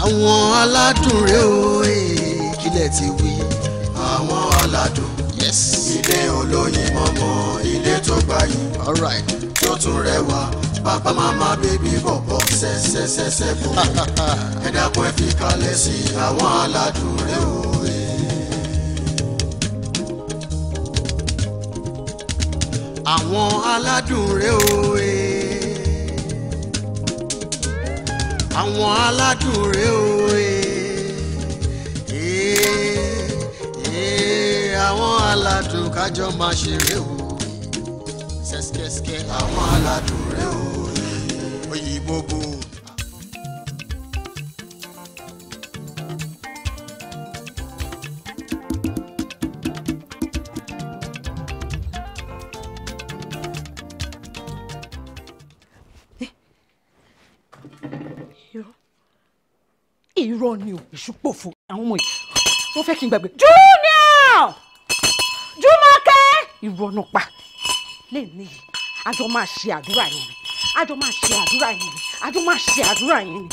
Àwọn aládùn rẹ o, kílẹ̀ ti wí. Àwọn aládùn, yes. Ilé olóyin mọ́mọ́, ilé tó gbayì, alright, tó tún rẹwà. Bàbá màmá bébí bọ̀bọ̀ ṣẹṣẹṣẹṣẹ bò. Ẹ dákun ẹ fi kalẹ̀ sí àwọn aládùn rẹ o. Àwọn aládùn rẹ o. Àwọn aládùn rẹ o. Àwọn aládùn kájọ máa ṣeré o. Ṣẹ́ṣkẹ́ṣkẹ́ àwọn aládùn rẹ o. Òyìnbó bò. Irọ́ ni o, ìṣùpòfò àwọn ọmọ yìí wọ́n fẹ́ kí n gbàgbé. Junior! Jùmọ̀kẹ́! Irọ́ náà pa lẹ́yìn yìí, a jọ máa ṣe àdúrà yẹn ni, a jọ máa ṣe àdúrà yẹn ni, a jọ máa ṣe àdúrà yẹn ni.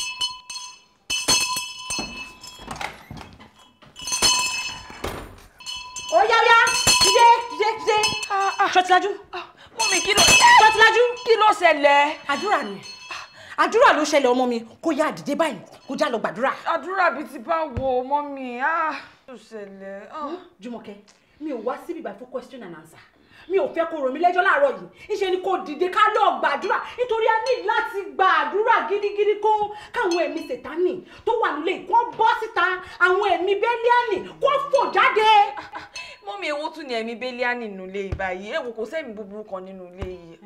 Ó yá yá, dìde dìde dìde. Ṣọtílájú. Mummy, kí ló Ṣọtílájú. Kí ló ṣẹlẹ̀? Àdúrà ni, àdúrà ló ṣẹlẹ̀ ọmọ mi, kó yá dìde báyìí, kó já lọ gbàdúrà. Àdúrà bíi ti bá wo mummy, kí ló ṣẹlẹ̀? Jùmọ̀kẹ́, mi ò wá síbí báyìí fún question and answer. Mi ò fẹ́ kó rò mí lẹ́jọ́ láàárọ̀ yìí. Ńṣe ni kó dìde ká lọ gbàdúrà, nítorí a ní láti gbàdúrà gidigidi kó káwọn ẹ̀mí sètánì tó wà nílé kó bọ́ síta, àwọn ẹ̀mí bẹ́líánì kó fò jáde. Mummy, èwo tún ni ẹ̀mí bẹ́líánì nínú ilé yìí báyìí? Èwo kò sẹ́mi búburú kan nínú ilé yìí.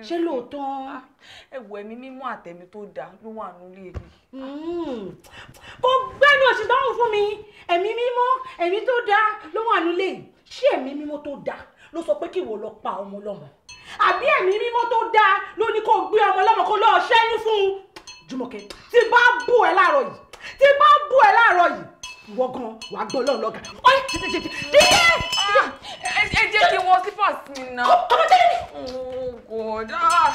Ṣé lóòótọ́? Ẹ wo ẹ̀mí mímọ́ àtẹ̀mí tó dáa ló wà nínú ilé yìí. Kò gbẹ́nu òṣì dáhùn fún mi. Ẹ̀mí mímọ́, ẹ̀mí tó dáa ló wà nínú ilé yìí. Ṣé ẹ̀mí mímọ́ tó dáa ló sọ pé kí ìwọ lọ pa ọmọ lọ́mọ? Àbí ẹ̀mí mímọ́ tó dáa ló ní kó gbé ọmọ lọ́mọ kó lọ́ọ́ ṣẹ́yún fún un? Jùmọ̀kẹ́, tí bá bù ẹ láàárọ̀ yìí, tí bá bù ẹ láàárọ̀ yìí, ìwọ gan wàá gbọ́ lọ́ọ̀ lọ́gà. Ọ̀yẹ́ tètè tètè dídé. Ẹ jẹ́ kí wọ́n sípàs mi náà. Ọmọ tẹ́lẹ̀ mi. Oh God.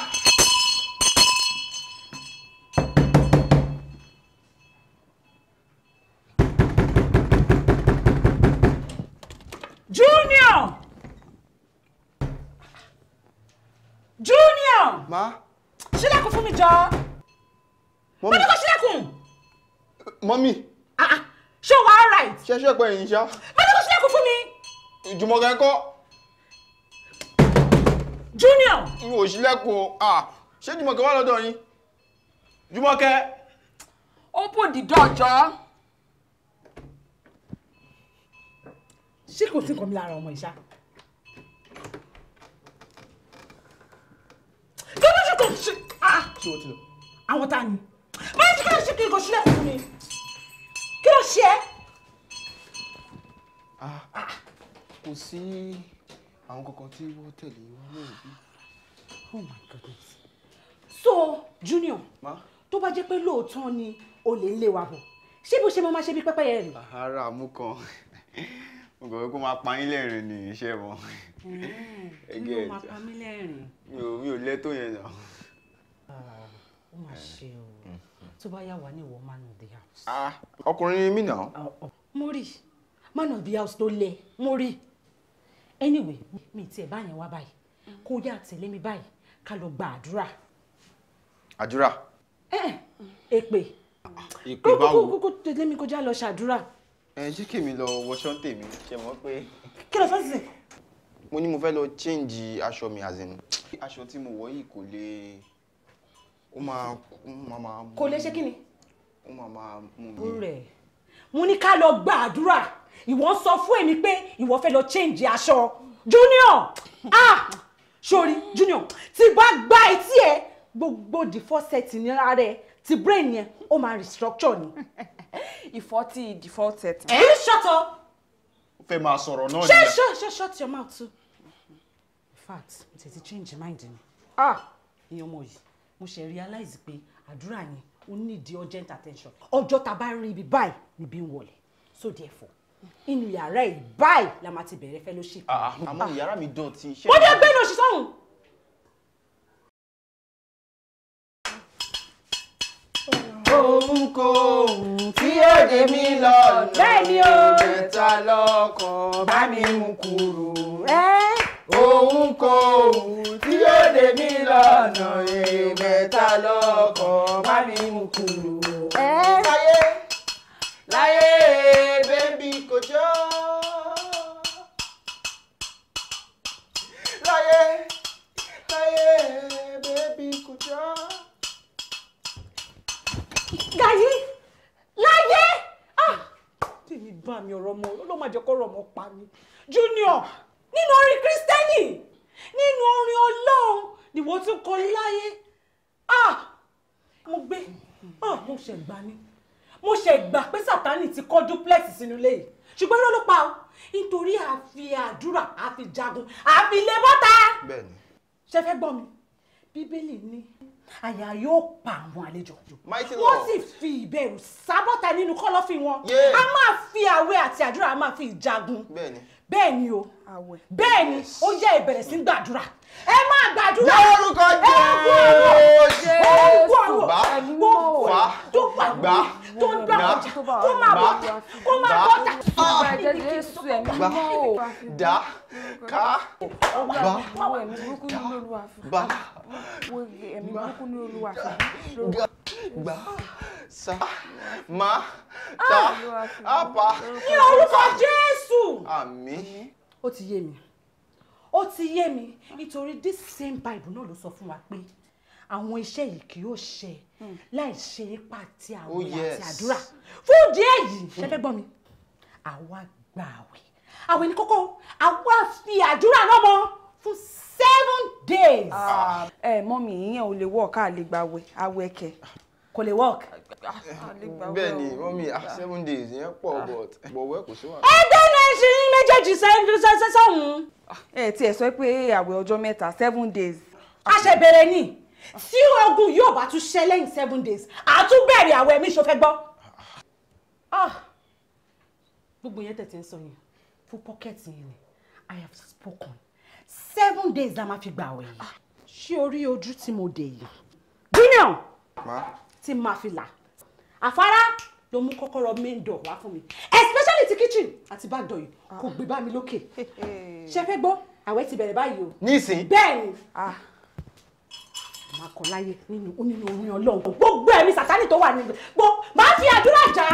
Junior! Junior! Ma? Ṣílẹ̀kùn fún mi jọ. Mummy. Mo ní kó ṣílẹ̀kùn. Mummy. Ṣé o wà all right? Ṣé ṣé pé ẹ̀yin ṣá? Mo ní kó ṣílẹ̀kùn fún mi. Jùmọ̀kẹ́ ńkọ́? Junior! N ò ṣílẹ̀kùn o. Ṣé Jùmọ̀kẹ́ wà lọ́dọ̀ yín? Jùmọ̀kẹ́! Open the door, jọ. Ṣé kò sí nǹkan mi lára ọmọ ìṣá? Kí ló ṣe kò ṣe? Ṣé o ti lọ? Àwọn ta ni? Báyìí kí ló ṣe kí n kò ṣílẹ̀kùn fún mi? Kí ló ṣe ẹ́? Kò sí àwọn kankan tí wọ́n tẹ̀lé wọn náà bí. Oh my goodness. So Junior, tó bá jẹ́ pé lóòótọ́ ni olè ń lé wa bọ̀, ṣé bó ṣe máa ṣe bí pẹ́pẹ́yẹ rè? Ara mú kan. Mo gbọ́ pé kó máa pa yín lẹ́rìn ní iṣẹ́ wọn. Kí ló máa pa mí lẹ́rìn? Mi ò lẹ́tọ̀ yẹn náà. Ó mà ṣe o, tó bá yà wá ní ìwọ man of the house. Ọkùnrin ni mí náà. Mo rí man of the house tó lẹ, mo rí. Anyway, mi tiẹ̀ báyẹn wá báyìí, kó yá tẹ̀lé mi báyìí, ká lọ gba àdúrà. Àdúrà? Èpè. Èpè báwo? Kúkú tẹ̀lé mi kó já lọ ṣàdúrà. Ẹ jẹ́ kí mi lọ wọṣọ tèmi, ṣe mọ̀ pé. Kí ló fẹ́ sìn? Mo ní mo fẹ́ lọ change aṣọ mi as in. Aṣọ tí mo wọ̀ yìí kò lè, ó máa máa. Kò lè ṣe kí ni? Ó máa máa mú mi. Rẹ̀, mo ní ká lọ gba àdúrà, ìwọ ń sọ fún èmi pé ìwọ fẹ́ lọ change aṣọ. Junior! Ah! Sori Junior, tí bá gbá etí ẹ, gbogbo default set ní ara ẹ, ti brain yẹn, ó máa restructure ni. Ìfọ́tí default set. Ẹ shut up. Ó fẹ́ máa sọ̀rọ̀ náà nìyẹn. Ṣé shut your mouth too. In fact, mo tètè change mind mi. Ìyẹn ọmọ yìí, mo ṣe realize pé àdúrà yẹn ó need the urgent attention. Ọjọ́ tá a bá rí ibi báyìí níbi ń wọlé. So therefore, inú yàrá ẹ̀ báyìí la máa ti bẹ̀rẹ̀ fellowship. Àmọ́ yàrá mi dọ̀tí. Mo dé gbé ní oṣù sọ́hùn. Ohunkóhun tí ó dé mi lọ́nà. Bẹ́ẹ̀ni o. Mẹ́ta lọ́kàn bá mi mú kúrò. Ohunkóhun tí ó dé mi lọ́nà. Mẹ́ta lọ́kàn bá mi mú kúrò. Láyé láyé bébí kò jọ. Láyé láyé bébí kò jọ. Gàyí láyé tèmi bá mi ọ̀rọ̀ ọmọ ọlọ́mọ àjẹkọ́rọ̀ ọmọ pa mi. Junior, nínú orin Kristẹni, nínú orin Ọlọ́run ni wọ́n tún kọ láyé. Mo gbé, mo ṣe gbà ni, mo ṣe gbà pé Sátánì ti kọ́ duplex sínú ilé yìí, ṣùgbọ́n irọ́ ló pa o, nítorí àfi àdúrà àfi jagun àfi lé bọ́ta. Bẹ́ẹ̀ni. Ṣé fẹ́ gbọ́ mi? Bíbélì ní àyà yóò pa àwọn àlejò, wọ́n sì fi ìbẹ̀rù sábọ́ta nínú kọ́lọ́fín wọn. A máa fi àwẹ̀ àti àdúrà a máa fi jagun. Bẹ́ẹ̀ ni o, bẹ́ẹ̀ ni ó yẹ ìbẹ̀rẹ̀ sí gbàdúrà. Ẹ máa gbàdúrà. Lórúkọ Jésù. Gbogbo tó wà tó ń gbà ọjà kó máa bọ́ta kó máa bọ́ta. Gbà dá ká bá dá bá gbà sá má ta apá. Ní orúkọ Jésù. Àmín. Ó ti yé mi, ó ti yé mi, nítorí this same Bible náà ló sọ fún wa pé àwọn iṣẹ́ yìí kì yóò ṣe láì ṣe ipa ti àwẹ̀ àti àdúrà. Fún ìdí èyí, ṣe fẹ́ gbọ́ mi, àwa gba àwẹ̀, àwẹ̀ ní kókó, àwa fi àdúrà náà mọ́ fún 7 days. Ẹ mọ́mì, ìyẹn ò lè work, a lè gba àwẹ̀, àwẹ̀ kẹ̀. Kò lè work. Bẹ́ẹ̀ ni mọ́mì, 7 days ìyẹn pọ̀, but bọ̀wẹ́ kò sí wàhálà. Ẹ dáná ẹṣin méjèèjì sẹ́hùn. Ẹ tiẹ̀ sọ pé àwẹ̀ ọjọ́ mẹ́ta, 7 days. A ṣe bẹ̀rẹ̀ ni, tí ogun yóò bá tún ṣẹ́ lẹ́yìn 7 days, a tún bẹ̀rẹ̀ àwẹ̀ mi, ṣo fẹ́ gbọ́. Gbogbo yẹn tẹ̀tẹ̀ ń sọ yẹn fún pọ́kẹ́tì yẹn ni I have spoken. 7 days la máa fi gbà àwẹ̀ yìí. Ṣé orí ojú tí mo dé yìí? Junior, tí máa fi là àfárá ló mú kọ́kọ́rọ́ main door wá fún mi, especially ti kitchen àti back door yìí kò gbé bá mi lókè. Ṣé fẹ́ gbọ́, àwẹ̀ ti bẹ̀rẹ̀ báyìí o. Nísìn. Bẹ́ẹ̀ ni. Máa kọ láyé nínú orin Ọlọ́run, gbogbo ẹ̀mí Sátánì tó wà níbẹ̀ gbọ́, máa fi àdúrà jà.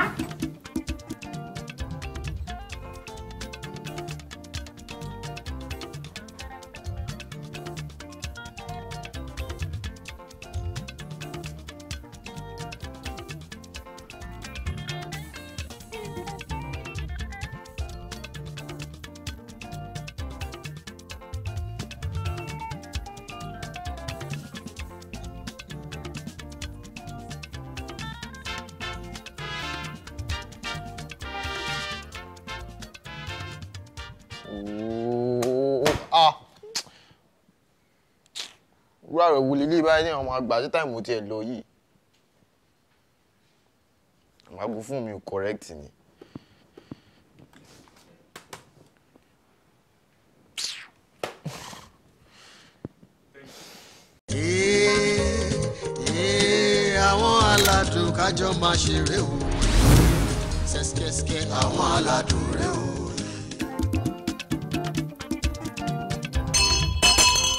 Wúrà rẹ̀ wulẹ̀ ilé báyìí ní àwọn àgbà tí táìmù tiẹ̀ lọ yìí. Àwọn aago fún mi ò correct ni. Àwọn aládùn kájọ máa ṣeré o, ṣẹ́ṣkẹ́ṣkẹ́ àwọn aládùn rẹ o.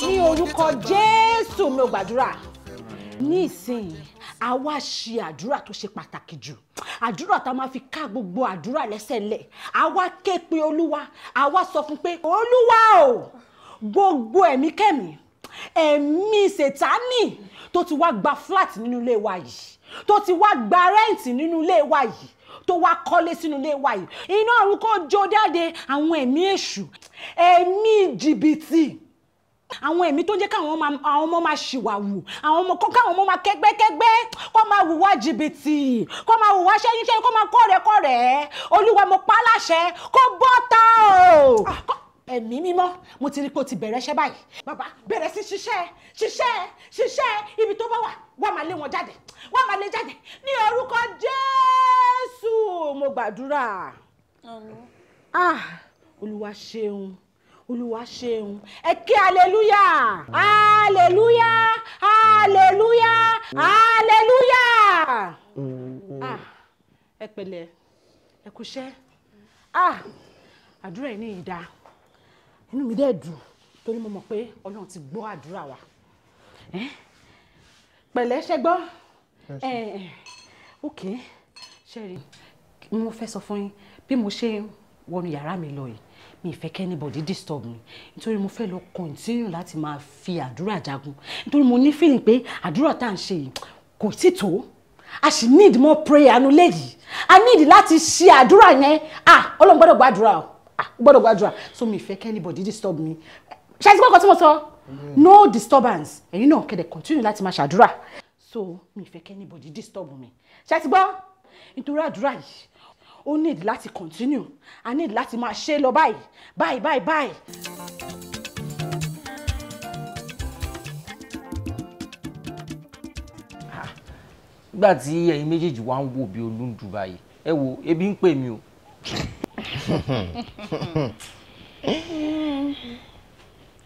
Ní orúkọ Jésù mi ò gbàdúrà. Ní ìsinyìí, a wá ṣe àdúrà tó ṣe pàtàkì jù, àdúrà tá a máa fi ká gbogbo àdúrà lẹ́sẹ̀ lẹ̀. A wá ké pe Olúwa, a wá sọ fún pé Olúwa o, gbogbo ẹ̀mí kẹ́mí, ẹ̀mí Sátánì tó ti wá gba flat nínú ilé wa yìí, tó ti wá gba rẹ́ǹtì nínú ilé wa yìí, tó wá kọ́lé sínú ilé wa yìí, iná ọ̀run kó jó jáde. Àwọn ẹ̀mí èṣù, ẹ̀mí jìbìtì, àwọn ẹ̀mí tó ń jẹ́ káwọn ọmọ máa ṣìwàwù, àwọn ọmọ kọ́ káwọn ọmọ máa kẹ́gbẹ́kẹ́gbẹ́, kó máa hùwà jìbìtì, kó máa hùwà ṣẹ́yìnṣẹ́yìn, kó máa kọ́rẹ̀kọ́rẹ̀. Olúwa mo pa á láṣẹ kó bọ́ta o. Ẹ̀mí mímọ́, mo ti rí pé o ti bẹ̀rẹ̀ iṣẹ́ báyìí. Bàbá bẹ̀rẹ̀ sí ṣiṣẹ́ ṣiṣẹ́ ṣiṣẹ́, ibi tó bá wà wá máa lé wọn jáde, wá máa lé jáde ní orúkọ Jésù mo gbàdúrà. Olúwa ṣeun, Olúwa ṣeun. Ẹ ké hallelujah, hallelujah, hallelujah, hallelujah. Ẹ pẹ̀lẹ́, ẹ kúṣẹ́. Ah, àdúrà yìí ní ìdá. Inú mi dẹ̀ dùn torí mo mọ̀ pé Ọlọ́run ti gbọ́ àdúrà wa. Pẹ̀lẹ́, ṣẹ gbọ́? Ok, ṣẹ́rí, mo fẹ́ sọ fún yín bí mo ṣe ń wọnú yàrá mi lọ yìí, mi ì fẹ́ kí anybody disturb mi nítorí mo fẹ́ lọ continue láti máa fi àdúrà jagun, nítorí mo ní feeling pé àdúrà tá à ń ṣe yìí kò tí tó. A sì need more prayer nu léyìí, a need láti ṣe àdúrà yẹn. Ah, Ọlọ́run gbọ́dọ̀ gbàdúrà o, ah, gbọ́dọ̀ gbàdúrà. So mi ì fẹ́ kí anybody disturb mi. Ṣe àti gbọ́kàn tí mo sọ? No disturbance. Ẹ̀yin náà kẹ́dẹ̀ continue láti máa ṣàdúrà. So mi ì fẹ́ kí anybody disturb mi. Ṣe àti gbọ́? Nítorí àdúrà yìí ó need láti continue, a need láti máa ṣe lọ báyìí báyìí báyìí báyìí. Nígbà tí ẹ̀yin méjèèjì wá ń wò bí olúndùn báyìí, ẹ wo ebi ń pè mí o.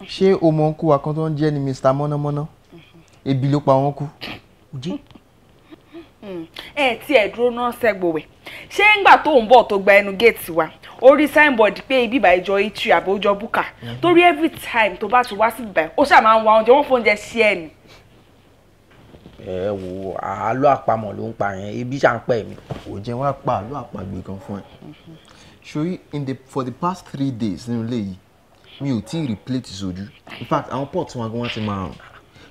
Ṣé o mọ kú wa kan tó ń jẹ́ ni Mr. Mọ́nàmọ́ná? Ebi ló pa wọ́n kú. Ẹ tí ẹ dúró náà sẹ́gbọ̀wẹ̀, ṣé ńgbà tó ń bọ̀ tó gba ẹnu géètì wa ó rí signboard pé ibi ìbà ìjọ itri àbí ọjọ́ búkà? Torí every time tó bá ti wá sí ibà ó ṣáà máa ń wa oúnjẹ, wọ́n fóúnjẹ sí ẹ ni. Ẹ wo àlọ́ àpamọ̀ ló ń pa yẹn, ebi ṣà ń pẹ́ mi. Ò jẹ́ wá pa àlọ́ àpagbè kan fún ẹ. Ṣorí for the past 3 days nínú ilé yìí mi ò tí ì rí plate sójú. In fact, àwọn pot wọn gan wọn ti máa rùn.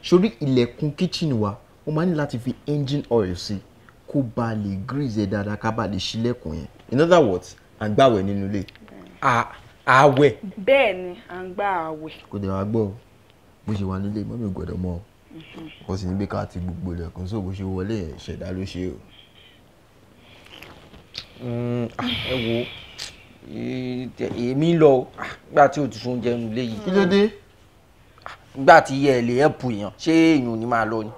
Ṣorí ilẹ̀kùn kitchen wa, ó máa ní láti fi engine oil sí kó ba lè grease ẹ dáadáa ká ba lè ṣílẹ̀kùn yẹn. In other words, à ń gbàwẹ̀ nínú ilé. Àwẹ̀. Bẹ́ẹ̀ ni, à ń gbà àwẹ̀. Kò dẹ̀ wá gbọ́ o, bó ṣe wà nílé mọ́mí ò gbọ́dọ̀ mọ́ o. Wọ́n sì ní bí ká ti gbogbo ilẹ̀kùn sóò bó ṣe wọlé yẹn, ìṣẹ̀dá ló ṣe o. Ẹ wo èmi ń lọ nígbà tí o ti fún oúnjẹ nínú ilé yìí. Kí ló dé? Nígbà tí ẹ lè ẹ̀pù èèyàn, ṣé èèyàn ò ní máa lọ ni?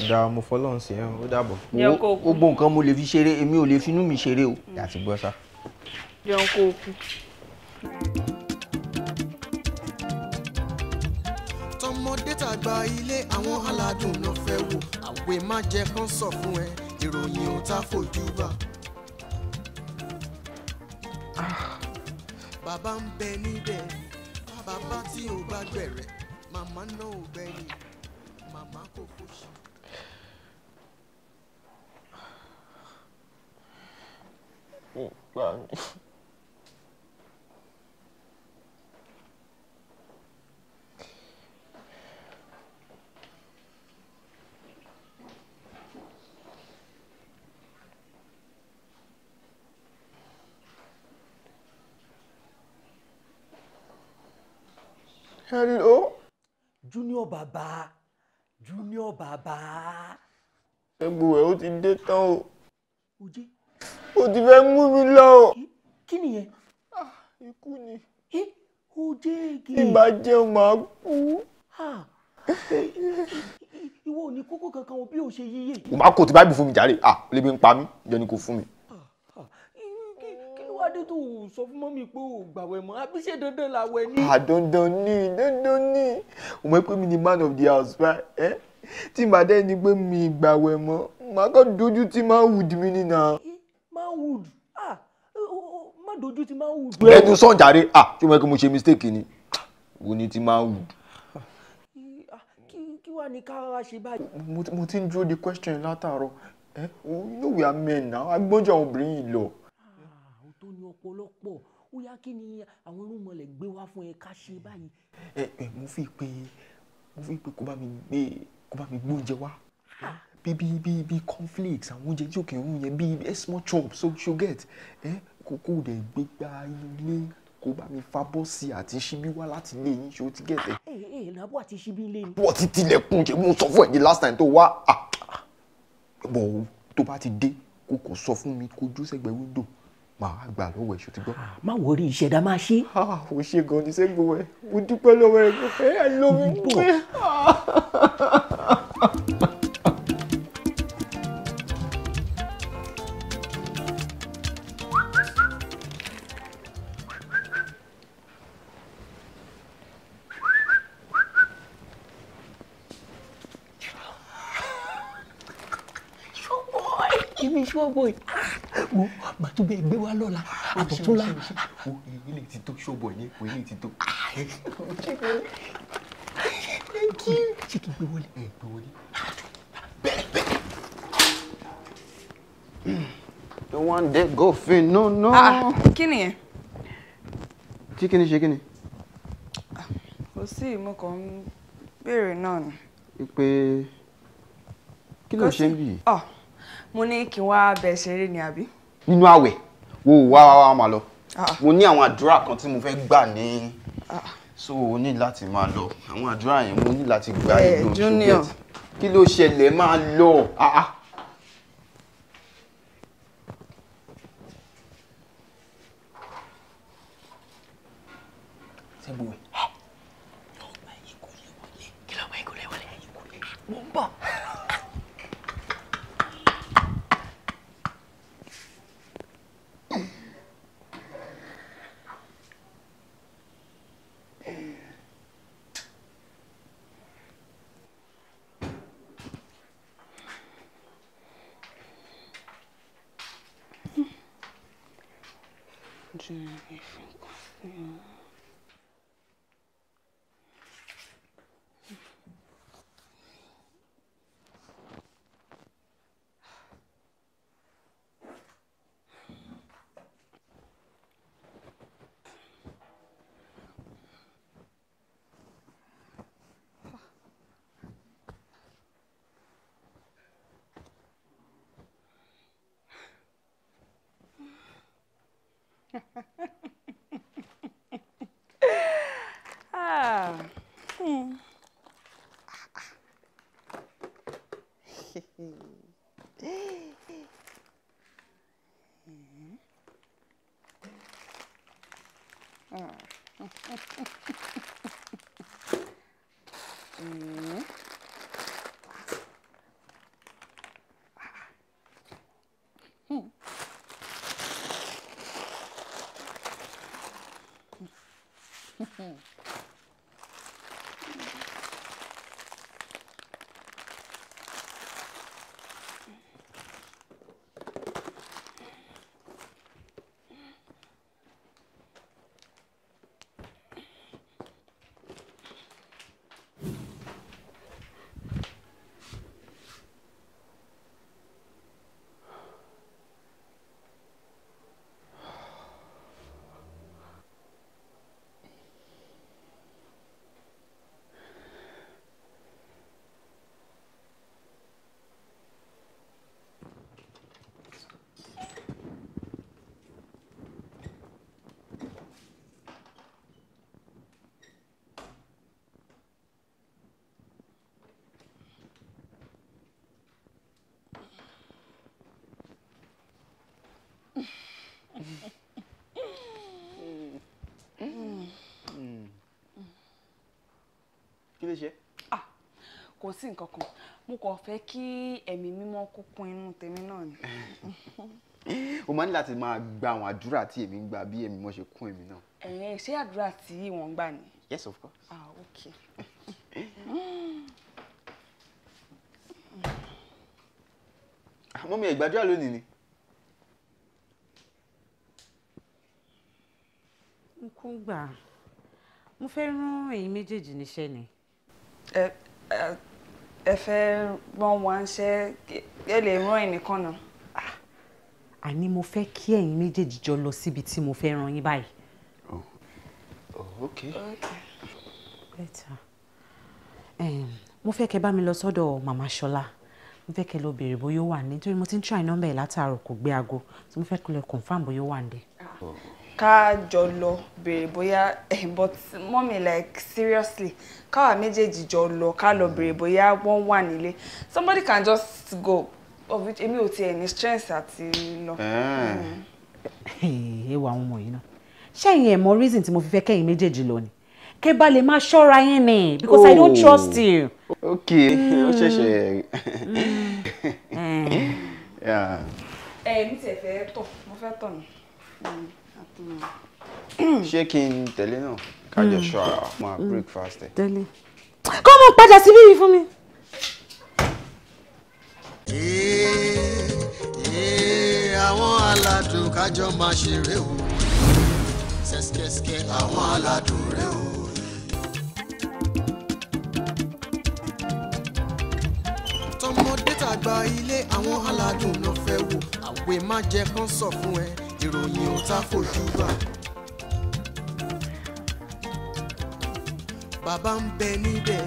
Ìdá mo fọlọ́run sí ẹ, ó dàbọ̀. Gbogbo nǹkan mo lè fi ṣeré, èmi ò lè finú mi ṣeré o. Àti gbọ́ sá. Jẹun kó o kú. Tọmọdé tàgbà ilé àwọn aládùn ló fẹ́ wò, àwẹ̀ má jẹ́ kán sọ fún ẹ, ìròyìn ò tá fojú bá. Bàbá ń bẹ níbẹ̀, bàbá tí ò bá gbẹ̀rẹ̀, màmá náà ò gbẹ̀yìn, màmá kò fòṣì. Hello. Junior bàbá, Junior bàbá. Ẹ̀gbọ́n ẹ̀ ó ti dé tán o. Oje. Ó ti fẹ́ mú mi lọ o. Kí nìyẹn? Ikú ni. Oje kì í. Tí bá jẹun máa kú. Ìwọ ò ní kókó kankan o bí o ṣe yíyẹ. O máa kó ti báìbù fún mi jàre. Ah, lébi ń pa mí, jọ ni kò fún mi. Kí ló wá dé tó o sọ fún mọ́mí pé o gbàwẹ̀ mọ́? Àbí ṣé dandan làwẹ̀ ni? Ah, dandan ni, dandan ni. O mọ̀ pé mi ni man of the house, right? Eh? Tí màá dẹ́ ni pé mi gbàwẹ̀ mọ́, màá kàn dojú tí manhood mi ni nà. Manhood? Ah, má dojú tí manhood. Ẹnu sàn jàre. Ah, ṣé o mọ̀ pé mo ṣe mistake ni? Wo ni ti manhood? Kí wàá ní ká wá ṣe báyìí? Mo ti ń dúró de question látàárọ̀. Eh? You know we are men now. Agbọ́njọ́ àwọn obìnrin yìí lọ. Tó ní ọ̀pọ̀lọpọ̀ ó yá, kí ni àwọn irúnmọlẹ̀ gbé wá fún ẹ ká ṣe báyìí. Ẹ mo fi pé kó bá mi gbé oúnjẹ wá, bí cornflakes, àwọn oúnjẹ tí òkè òun yẹn, bí small chops, so you get ẹ kó dẹ̀ gbé gba inú ilé, kó bá mi fa bọ́ọ̀sì àti ṣíbí wá láti ilé yín, ṣé o ti get ẹ. Ẹ làbọ̀ àti ṣíbí ilé ni. Wọ́n ti tilẹ̀kùn ṣe mo sọ fún ẹ ní last time tó wá, bọ̀ tó bá ti dé kó kò sọ fún mi, kó dúró sẹ́gbẹ̀ẹ́ window, màá gbà lọ́wọ́ ẹ̀, ṣó ti gbọ́. Má wọrí, ìṣẹ̀dá máa ṣe. Ó ṣe gan ni sẹ́gun ẹ̀, mo dúpẹ́ lọ́wọ́ ẹ̀ gan, ẹ̀ ló mi pé. mi ṣọ́ọ̀bọ̀ yìí. Wo màá tún bẹ́ẹ̀ gbé wá lọ́la àtọ̀túnla. Ilé ti tó ṣọ́ọ̀bọ̀ yẹn, ilé ti tó. Thank you. Ṣé kí n gbé wọlé? Gbé wọlé. Bẹ́ẹ̀ bẹ́ẹ̀. The one that go fin no no. Ah, kí nìyẹn? Tí kí ni ṣe kí ni? Kò sí, mo kàn ń béèrè náà ni. Pé kí ló ṣe ń bì? Ọ̀, mo ní kí n wá bẹ̀ ṣeré ni àbí? Nínú àwẹ̀, wo wá wá wá máa lọ. Mo ní àwọn àdúrà kan tí mo fẹ́ gbà ní. So o ní láti máa lọ. Àwọn àdúrà yẹn mo ní láti gbà ìlú Junior. Kí ló ṣẹlẹ̀ máa lọ? Sẹ́gbọ̀wẹ̀. Lọ́gbà yìí kò lè wọlé. Kí lọ́gbà yìí kò lè wọlé? Mo ń bọ̀. Ah. Kí ló ṣe? Ah, kò sí nǹkan kan. Mo kàn fẹ́ kí ẹ̀mí mímọ́ kó kún inú tèmi náà ni. O máa ní láti máa gba àwọn àdúrà tí èmi ń gbà bí ẹ̀mí mọ́ ṣe kún èmi náà. Ẹ̀yin ṣé àdúrà tí wọ́n ń gbà ni? Yes, of course. Ah, okay. Mọ́mí ẹ̀ gbàdúrà lónìí ni. N kò gbà. Mo fẹ́ rán ẹ̀yin méjèèjì níṣẹ́ ni. Ẹ fẹ́ rán wa níṣẹ́, ẹ lè rán ẹnìkan náà. Àní mo fẹ́ kí ẹ̀yin méjèèjì jọ lọ síbi tí mo fẹ́ rán yín báyìí. Oh, okay. Better. Mo fẹ́ kẹ́ bá mi lọ sọ́dọ̀ Màmá Ṣọlá. Mo fẹ́ kẹ́ lọ béèrè bóyá ó wà ní, nítorí mo ti ń try nọ́mbà ẹ̀ látàárọ̀ kò gbé aago. So mo fẹ́ kẹ́ lọ confirm bóyá ó wà ní. Ká jọ lọ béèrè bóyá, but mommy, like seriously, káwa méjèèjì jọ lọ ká lọ béèrè bóyá wọ́n wà nílé. Somebody can just go, of which èmi ò tiẹ̀ ní strength àti lọ. Ẹ wà àwọn ọmọ yìí náà. Ṣé ẹ̀yin ẹ̀ mọ reason tí mo fi fẹ́ kẹ́yìn méjèèjì lọ ni? Kẹ́ bá lè máa ṣọ́ra yín ni, because I don't trust you. Okay, ó ṣẹ̀ṣẹ̀. Ẹ mi tiẹ̀ fẹ́ tọ̀, mo fẹ́ tọ̀ ni. Ṣé kí n tẹ̀lé náà? Ká jọ ṣọ́ ara wa, máa breakfast ẹ̀. Tẹ̀lé. Kọ́ mọ̀ padà síbí yìí fún mi. Àwọn aládùn kájọ máa ṣeré o. Ṣẹ́ṣkẹ́ṣkẹ́ àwọn aládùn rẹ o. Tọmọdé tàgbà ilé àwọn aládùn ló fẹ́ wò. Àwẹ̀ má jẹ́ kán sọ fún ẹ, ìròyìn ò tá fojú bá. Bàbá ń bẹ níbẹ̀,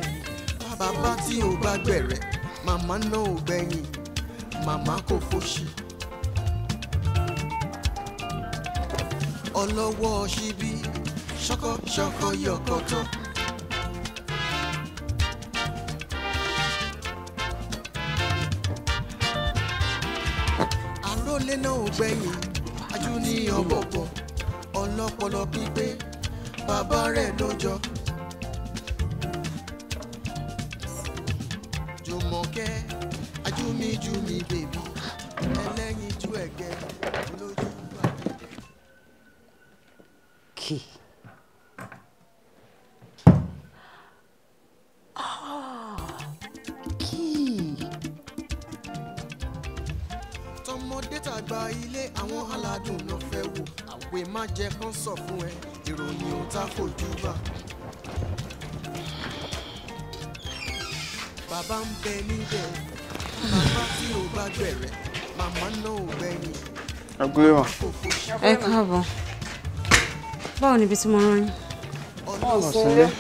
bàbá tí ò bá gbẹ̀rẹ̀, màmá náà ò gbẹ̀yìn, màmá kò fòṣì. Ọlọ́wọ́ ṣíbí, ṣọkọ ṣọkọ yọkọtọ. Àrólé náà ò gbẹ̀yìn, ajú ní ọ̀bọ̀bọ̀, ọlọ́pọlọ pípé, bàbá rẹ̀ ló jọ. Jùmọ̀kẹ́, ajúmíjúmi bèbí, ẹlẹ́yinjú ẹ̀gẹ́, olójú àgẹ̀dẹ̀. Key. Ah, key. Tọmọdé tàgbà ilé àwọn aládùn ló fẹ́ wò. Àwẹ̀ má jẹ́ kán sọ fún ẹ, ìròyìn ò tá fojú bá. Bàbá ń bẹ níbẹ̀, bàbá tí ò bá gbẹ̀rẹ̀, màmá náà ò gbẹ̀yìn. Agúlé wà. Ẹ káàbọ̀. Báwo ni ibi tí mo rán yín? Ọ̀sìnlẹ̀.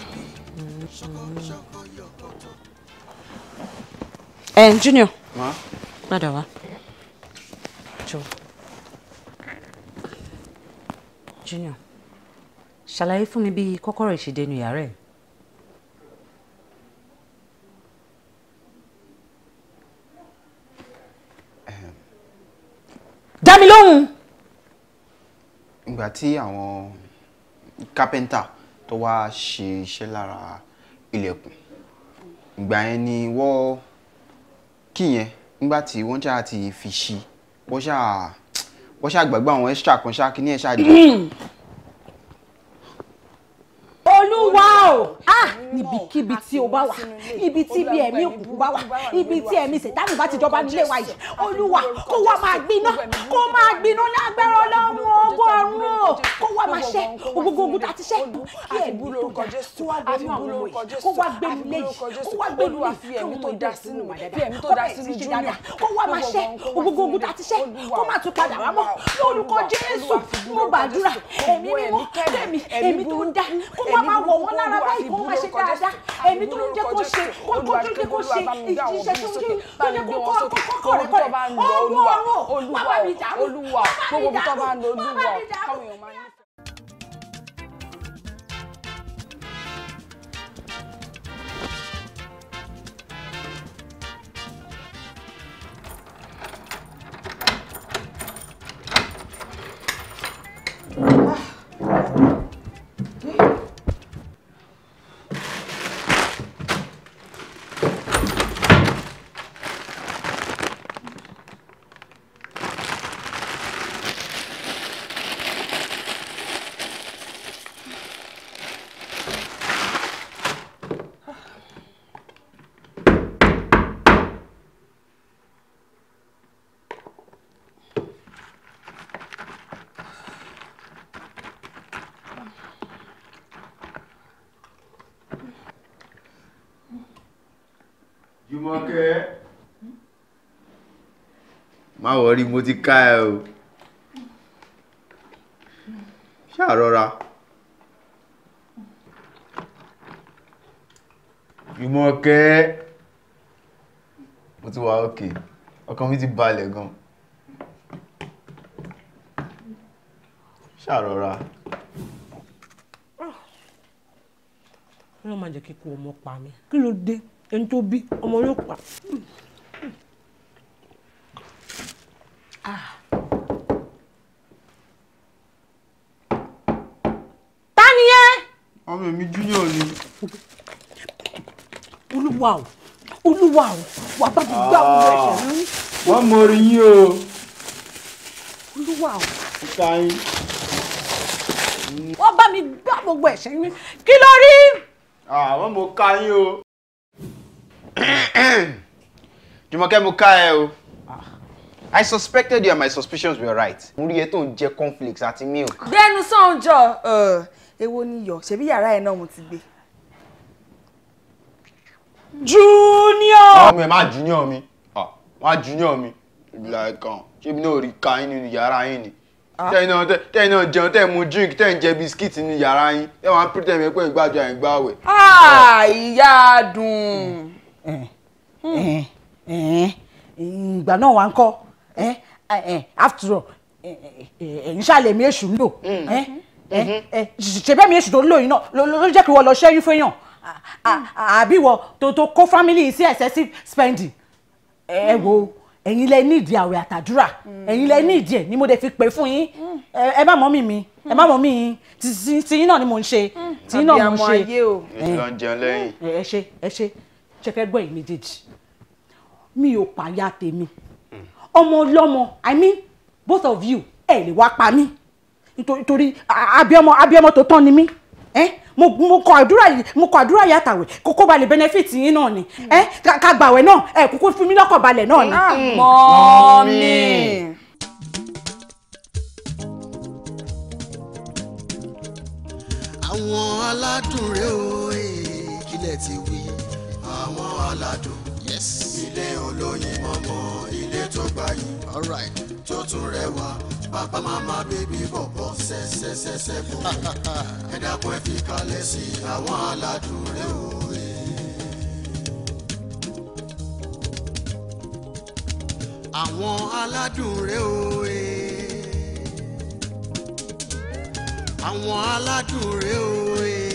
Ẹ Junior. Ma. Padà wá. Jọ. Junior, ṣàlàyé fún mi bí kọ́kọ́rọ́ yìí ṣe dénú yàrá ẹ̀. Dá mi lóhùn. Ìgbà tí àwọn kápẹ́ńtà tó wá ṣe iṣẹ́ lára ilẹ̀kùn, ìgbà yẹn ni wọ́n kí yẹn nígbà tí wọ́n ṣáà ti fi ṣí, wọ́n ṣáà gbàgbé àwọn extra kan ṣáà kí ní ẹ̀ ṣáà jẹ́. Olúwa o, ah, níbikíbi tí o bá wà, ibi tí ibi ẹ̀mí òkùnkùn bá wà, ibi tí ẹ̀mí Sẹ̀tánì bá ti jọba nílé wa yìí, Olúwa kó wá máa gbiná, kó máa gbiná lágbára Ọlọ́run ogun ọ̀run o, kó wá máa ṣẹ́ gbogbo ogun tá a ti ṣẹ́, kí ẹ̀mí tó dá kó wá wọnú àwọn ọmọ yìí, kó wá gbénu lé yìí, kó wá gbénu lé yìí, kí ọmọ ìdá sínú wà dáadáa, kó bẹ̀rẹ̀ sí ṣe dáadáa, kó wá máa ṣẹ́ gbogbo ogun tá a ti ṣẹ́, kó má tún padà wá mọ́, lórúkọ Jésù, mo gbàdúrà, ẹ̀mí mímọ́, kẹ́mi, ẹ̀mí tó ń dá, kó wá máa wọ̀ wọ́n lára báyìí, kó máa ṣe dáadáa, ẹ̀mí tó ń jẹ́ kó ṣe, kó tó jẹ́ kó ṣe, ìṣiṣẹ́ tó ń jẹ́ kó kọ́ rẹ̀ kọ́ rẹ̀, ọwọ́ ọ̀rọ̀, wá bá mi dàrú, wá bá mi dàrú, wá bá mi dàrú. Jùmọ̀kẹ́. Má wọrí, mo ti ká ẹ o. Ṣáà rọra. Jùmọ̀kẹ́. Mo ti wà okay. Ọkàn mi ti balẹ̀ gan. Ṣáà rọra. Ọlọ́run má jẹ́ kíkú ọmọ pa mí. Kí ló dé? Ẹni tó bí ọmọ yóò pa. Ta ni ẹ? Ọmọ mi Junior ni. Olúwa o, Olúwa o, wà bá mi gbá òun ẹ̀ṣẹ̀ mi. Wọ́n mọ orí yín o. Olúwa o. Ta yín. Wọ́n bá mi gbá gbogbo ẹ̀ṣẹ̀ mi. Kí ló rí? Àwọn mo ká yín o. Jùmọ̀kẹ́ mo ká ẹ o. I suspected you and my suspicions were right. Mo rí ẹ tó ń jẹ cornflakes àti milk. Gbẹ́nu sọ̀njọ́, èwo ni iyọ̀, ṣebí yàrá ẹ̀ náà mo ti gbé. Junior. Ọmọ ẹ má junior mi. Má junior mi. Like ṣé mi náà rí ka yín nínú yàrá yín ni? Tẹ́yìn náà jẹun, tẹ́yìn mu drink, tẹ́yìn jẹ biscuit nínú yàrá yín. Tẹ́yìn wọ́n á pretend pé ìgbàjọ àìgbàwẹ̀. Ìyá dùn. Ìgbà náà wà ń kọ́, after all, ẹ̀yin ṣàlẹ̀ mi èṣù ń lò. Ṣe bẹ́ẹ̀ mi èṣù tó ń lò yìí náà ló jẹ́ kí wọ́n lọ ṣẹ́yún fẹ́yàn, àbí wọ́n tó kó family sí excessive spending. Ẹ wo, ẹ̀yin lẹ ní ìdí àwẹ̀ àtàdúrà, ẹ̀yin lẹ ní ìdí ẹ̀ ni mo dẹ̀ fi pè fún yín. Ẹ má mọ́ mi mi, ẹ má mọ́ mi yín, tiyín náà ni mò ń ṣe, tiyín náà mò ń ṣe. Ẹ ṣe, ẹ ṣe, ṣe fẹ́ gbọ́ ẹ̀yin méjèèjì? Mi ò pàyà tèmi, ọmọ ọlọ́mọ, I mean both of you, ẹ lè wá pa mí nítorí abiyamọ, abiyamọ tó tán ni mí. Mo kọ àdúrà yìí, mo kọ àdúrà yìí àtàwẹ̀ kókó balẹ̀ benefit yín náà ni. Ká gbàwẹ̀ náà, ẹ kúkú fún mi lọ́kàn balẹ̀ náà ni. Mọ́mí. Àwọn aládùn rèé o, kílẹ̀ ti wí. Àwọn aládùn, yes. Ilé olóyin mọ́mọ́, ilé tó gbayì, alright, tó tún rẹwà. Bàbá màmá bèbí bọ̀bọ̀ ṣẹṣẹṣẹṣẹ bò. Ẹ dákun, ẹ fi kalẹ̀ sí àwọn aládùn rèé o. Àwọn aládùn rèé o. Àwọn aládùn rèé o.